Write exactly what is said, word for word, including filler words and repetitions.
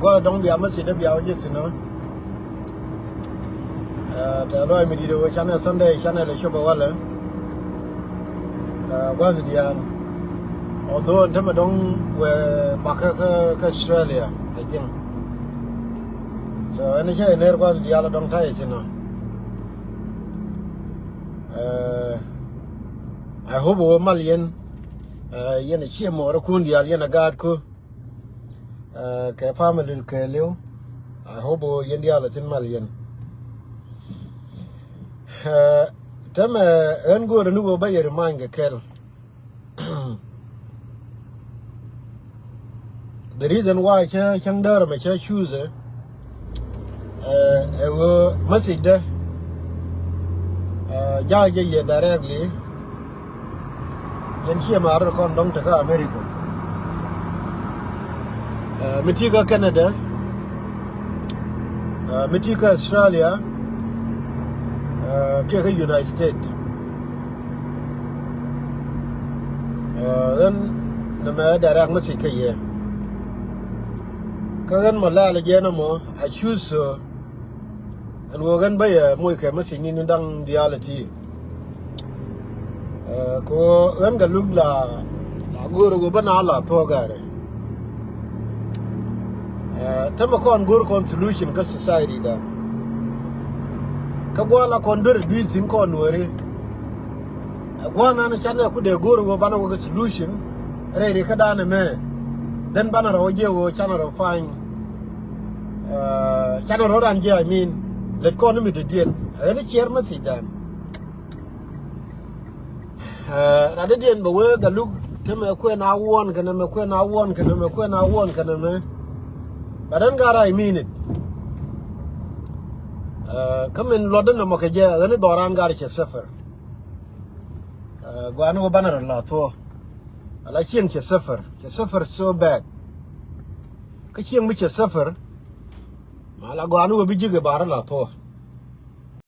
Gua̱a̱th dɔ̱ŋ bia message dee bia wä ji̱ thi̱n ɔ. Tɛ lɔc mi di̱t ɛ wee canɛ Sunday canɛ lɛ cop ɛ walɛ. Gua̱a̱th diaal, although ɛn tämɛ dɔ̱ŋ wee bakä kä Australia, I think. So ɛn cä yɛ ner gua̱a̱th diaal dɔ̱ŋ ta̱yɛ thi̱n ɔ. I hope wä mal yɛn. Yɛn a ciɛ mɔɔrikun diaal yɛn a gaatku. Kɛ family kɛɛliw. I hope yɛn diaal a thi̱n mal yɛn. Tämɛ ɣän go̱o̱rä ni wä bä yɛ remind kɛ kɛl. The reason why cä cäŋ däär mɛ cä choose ɛ ɣöö message dä ja̱ jɛ yɛ directly. Yɛn ciɛ ma̱a̱r rɔ kɔn dɔ̱ŋ tekä America. Mi ti kä Canada, mi ti kä Australia, kiɛ kä United States. Ɣän nɛmɛ direct message kä yɛ. Kä ɣän mɔ lɛl jɛ nɔmɔ a choose so. Ɛn ɣöö ɣän bä yɛ moc kɛ message ni ni da̱ŋ diaal ɛ ti. Kɛ ɣöö ɣän kɛ luk la la go̱o̱r ɣöö bä na la thuɔ̱k gäärɛ. Tämɛ kɔn go̱o̱r kɔn solution kä society dan. Kä gua̱a̱th la kɔn duer ɛ dui̱r thi̱n kɔn nuääri. Ɛ gua̱a̱th nan canɛ ku dee go̱o̱r ɣöö banɛ wä kɛ solution rɛy ri kä dan ɛmɛ. Then banɛ rɔ wä jiɛ ɣöö canɛ rɔ fany. Canɛ rɔ ran jiɛ, I mean, lät kɔn mi dee diɛn ɛ ɣän ciɛɛr message dan. Ɛ rat dee diɛn bɛ wee Galuk te mɛ kuɛn a wuɔn kɛnɛ mɛ kuɛn a wuɔn kɛnɛ mɛ kuɛn a wuɔn kɛnɛ mɛ. But ɛn gat I mean it. Kä min luɔt dee nɔmɔ kɛ jɛ ɣän i̱ dhɔran gat cɛ suffer. Guani wä banɛ rɔ la thuɔ. Ala cieŋ cɛ suffer, cɛ suffer so bad. Kä cieŋ mi cɛ suffer. Ma la guani wä bi ji̱ kɛ bar rɔ la thuɔ.